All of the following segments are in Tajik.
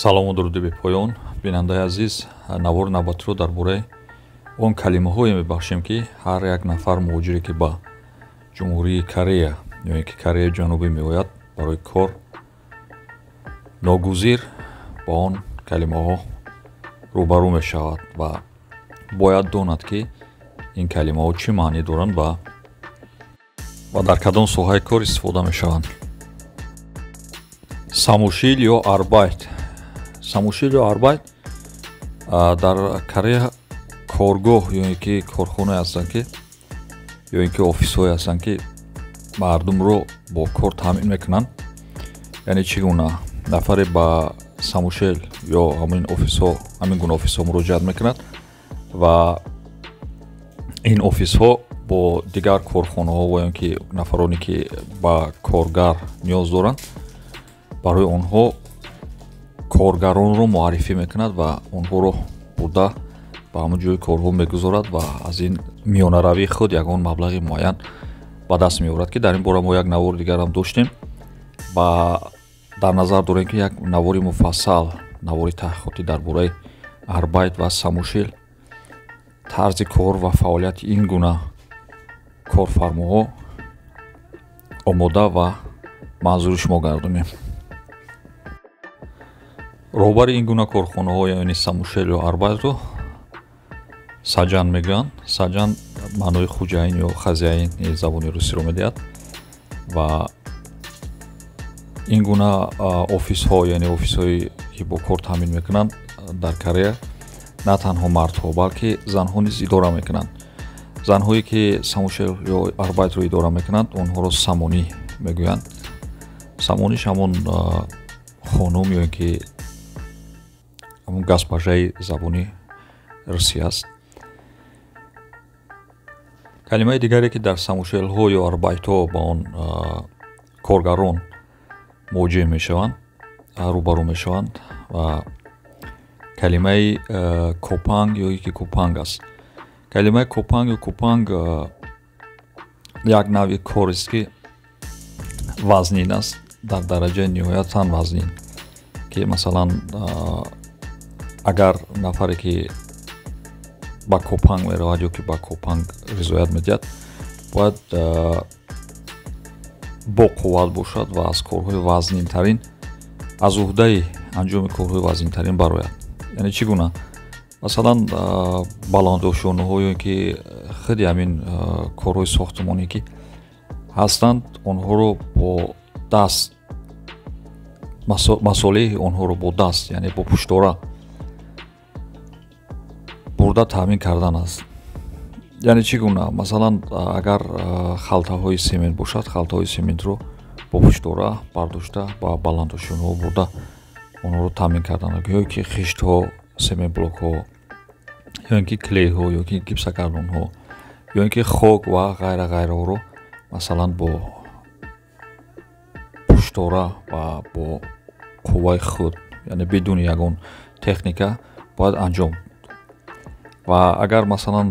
Салому дуруди бепоён, бинандаи азиз. Навори навбатиро дар бораи он калимаҳое мебахшем, ки ҳар як нафар муҳоҷире, ки ба Ҷумҳурии Корея ё ин ки Кореяи Ҷанубӣ меояд барои кор, ногузир ба он калимаҳо рӯбарӯ мешавад ва бояд донад, ки ин калимаҳо чӣ маънӣ доранд ва дар кадом соҳаи кор истифода мешаванд. Самушил ё арбайт. Самушил ё арбайт дар Корея коргоҳ ё ин ки корхонае ҳастанд, ки ё ин ки офисҳое ҳастанд, ки мардумро бо кор таъмин мекунанд. Яъне чӣ гуна нафаре ба самушел ё ҳамин офисҳо, ҳамин гуна офисҳо муроҷиат мекунад ва ин офисҳо бо дигар корхонаҳо ва ё ки нафароне, ки ба коргар ниёз доранд, барои онҳо коргаронро муаррифӣ мекунад ва онҳоро бурда ба ҳамон ҷои корҳо мегузорад ва аз ин миёнаравии худ ягон маблағи муайян ба даст меорад, ки дар ин бора мо як навори дигарам доштем ва дар назар дорем, ки як навори муфассал, навори таҳқиқотӣ дар бораи арбайт ва самушил, тарзи кор ва фаъолияти ин гуна корфармоҳо омода ва манзури шумо гардонем. Роҳбари ин гуна корхонаҳо, яъне самушел ё арбайтро, саҷан мегӯянд. Саҷан маънои хуҷаин ё хозяин забони русиро медиҳад ва ин гуна офисҳо, яъне офисҳое, ки бо кор таъмин мекунанд, дар Корея на танҳо мардҳо, балки занҳо низ идора мекунанд. Занҳое, ки самушел ё арбайтро идора мекунанд, онҳоро самонӣ мегӯянд. Самониш ҳамон хонум ё ин ки ҳамон госпожаи забони русӣ аст. Калимаи дигаре, ки дар самушелҳо ё арбайтҳо ба он коргарон муоҷиҳ мешаванд, рӯбарӯ мешаванд, ва калимаи копанг ё ки купанг аст. Калимаи копанг ё купанг як навъи корест, ки вазнин аст, дар дараҷаи ниҳоятан вазнин, ки масалан, агар нафаре, ки ба копанг меравад ё ки ба копанг ризоят медиҳад, бояд бо қувват бошад ва аз корҳои вазнинтарин, аз уҳдаи анҷоми корҳои вазнинтарин барояд. Яъне чӣ гуна? Масалан, баландошёнаҳо ё ки худи ҳамин корҳои сохтмонӣ, ки ҳастанд, онҳоро бо даст, масолеҳи онҳоро бо даст, яъне бо пуштора бурда таъмин кардан аст. Яъне чӣ гуна? Масалан, агар халтаҳои семент бошад, халтаҳои сементро бо пуштора бардошта ба баландошёнаҳо бурда онҳоро таъмин кардан, ё ки хиштҳо, сементблокҳо, ё ин ки клейҳо, ё ки гипсокартонҳо, ё ин ки хок ва ғайра ғайраҳоро масалан бо пуштора ва бо қувваи худ, яъне бидуни ягон техника бояд анҷом. Ва агар масалан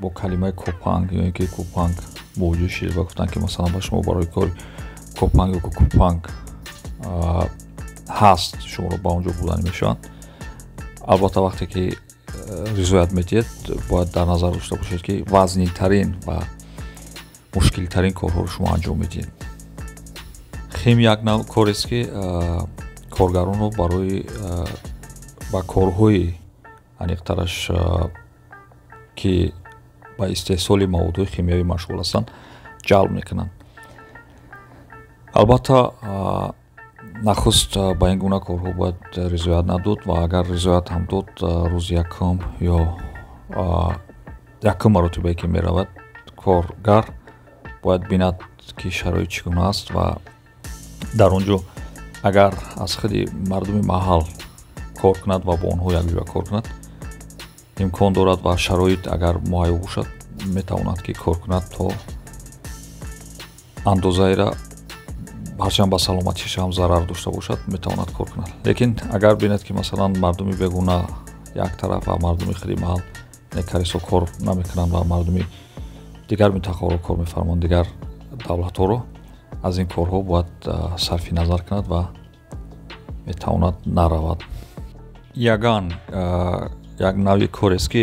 бо калимаи копанг ё ин ки купанг мувоҷиҳ шудед ва гуфтанд, ки масалан ба шумо барои кори копанг ё купанг ҳаст, шуморо ба он ҷо бурданӣ мешаванд, албатта, вақте ки ризоят медиҳед, бояд дар назар дошта бошед, ки вазнинтарин ва мушкилтарин корҳоро шумо анҷом медиҳед. Хим як нав корест, ки коргаронро барои ба корҳои, аниқтараш, ки ба истеҳсоли маводҳои химиявӣ машғул ҳастанд, ҷалб мекунанд. Албатта, нахуст ба ин гуна корҳо бояд ризоят надод ва агар ризоят ҳам дод, рӯзи якум ё якум маротибае, ки меравад, коргар бояд бинад, ки шароит чӣ гуна аст ва дар он ҷо агар аз худи мардуми маҳал кор кунад ва бо онҳо якҷоя кор кунад, имкон дорад ва шароит агар муҳайё бошад, метавонад, ки кор кунад то андозаеро, ҳарчанд ба саломатиаш ҳам зарар дошта бошад, метавонад кор кунад. Лекин агар бинад, ки масалан мардуми бегуна як тараф ва мардуми худи маҳал, корейсҳо, кор намекунанд ва мардуми дигар минтақаҳоро кор мефармоянд, дигар давлатҳоро, аз ин корҳо бояд сарфи назар кунад ва метавонад наравад. Яган як навъи корест ки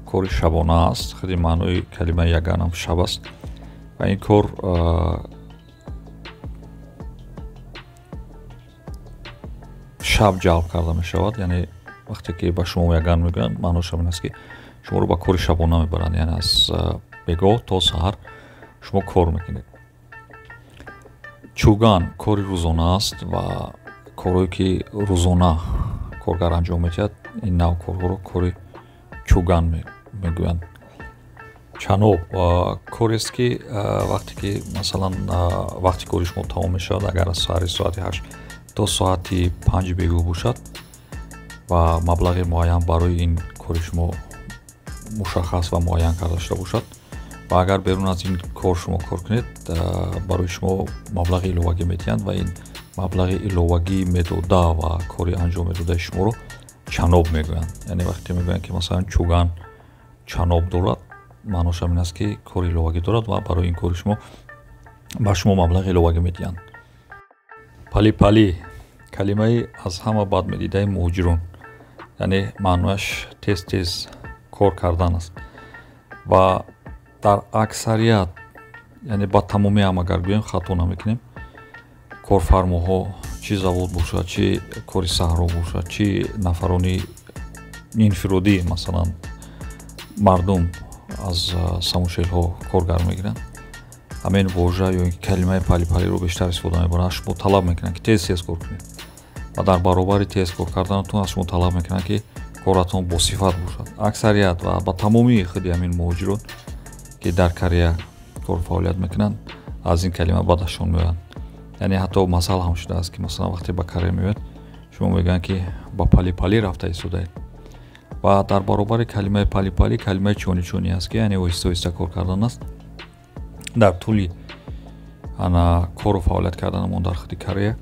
кори шабона аст. Худи маънои калимаи яганам шаб аст ва ин кор шаб ҷалб карда мешавад. Яъне вақте ки ба шумо яган мегӯянд, маъноаш ҳамин аст ки шуморо ба кори шабона мебаранд, яъне аз бегоҳ то саҳар шумо кор мекунед. Чӯган кори рӯзона аст ва корҳое ки рӯзона коргар анҷом медиҳад, ин нав корҳоро кори чӯган мегӯянд. Чаноб корест ки вақте ки масалан вақти кори шумо тамом мешавад, агар аз саҳари соати 8 то соати 5 бегоҳ бошад ва маблағи муайян барои ин кори шумо мушаххас ва муайян карда шуда бошад ва агар берун аз ин кор шумо кор кунед, барои шумо маблағи иловагӣ медиҳанд ва ин маблағи иловагӣ медода ва кори анҷом медодаи шуморо чаноб мегӯянд. Яъне вақте мегӯянд ки масалан чӯган чаноб дорад, маъноаш ҳамин аст ки кори иловагӣ дорад ва барои ин кори шумо ба шумо маблағи иловагӣ медиҳанд. Пали-пали калимаи аз ҳама бад медидаи муҳоҷирон, яъне маънояш тез-тез кор кардан аст ва дар аксарият, яъне ба тамомӣ ҳам агар гӯем хато намекунем, корфармоҳо чӣ завод бошад, чӣ кори саҳро бошад, чӣ нафарони инфиродӣ, масалан мардум аз самушелҳо коргар мегиранд, ҳамин вожа ё калимаи пали-палиро бештар истифода мебаранд. Аз шумо талаб мекунанд ки тез-тез кор кунед ва дар баробари тез кор карданатон аз шумо талаб мекунанд ки коратон босифат бошад. Аксарият ва ба тамомии худи ҳамин муҳоҷирон ки дар Корея кор фаъолият мекунанд, аз ин калима бадашон меоянд. Яъне ҳатто масъала ҳам шудааст ки масалан вақте ба Корея меояд, шумо мегӯянд ки ба пали-пали рафта истодаед ва дар баробари калимаи пали-пали калимаи чони-чони аст ки яъне оҳиста-оҳиста кор кардан аст. Дар тӯли ана кору фаъолият карданамон дар худи Корея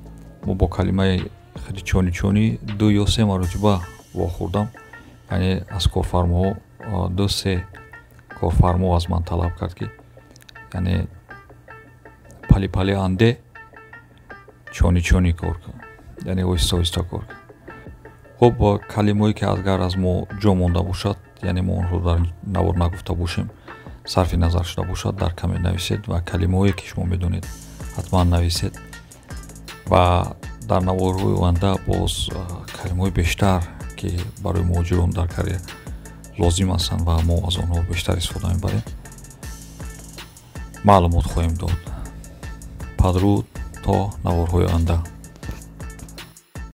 мо бо калимаи худи чони-чони 2 ё 3 маротиба вохӯрдам. Яъне аз корфармоҳо 2-3 корфармо аз ман талаб кард ки яъне пали-пали анде чони-чони кор кун, яъне оҳиста-оҳиста кор кун. Хуб, калимаое ки агар аз мо ҷо монда бошад, яъне мо онҳоро дар навор нагуфта бошем, сарфи назар шуда бошад, дар коммент нависед ва калимаое ки шумо медонед ҳатман нависед ва дар наворҳои оянда боз калимаҳои бештар ки барои муҳоҷирон дар Корея лозим ҳастанд ва мо аз онҳо бештар истифода мебарем, маълумот хоҳем дод. Падруд то наворҳои оянда.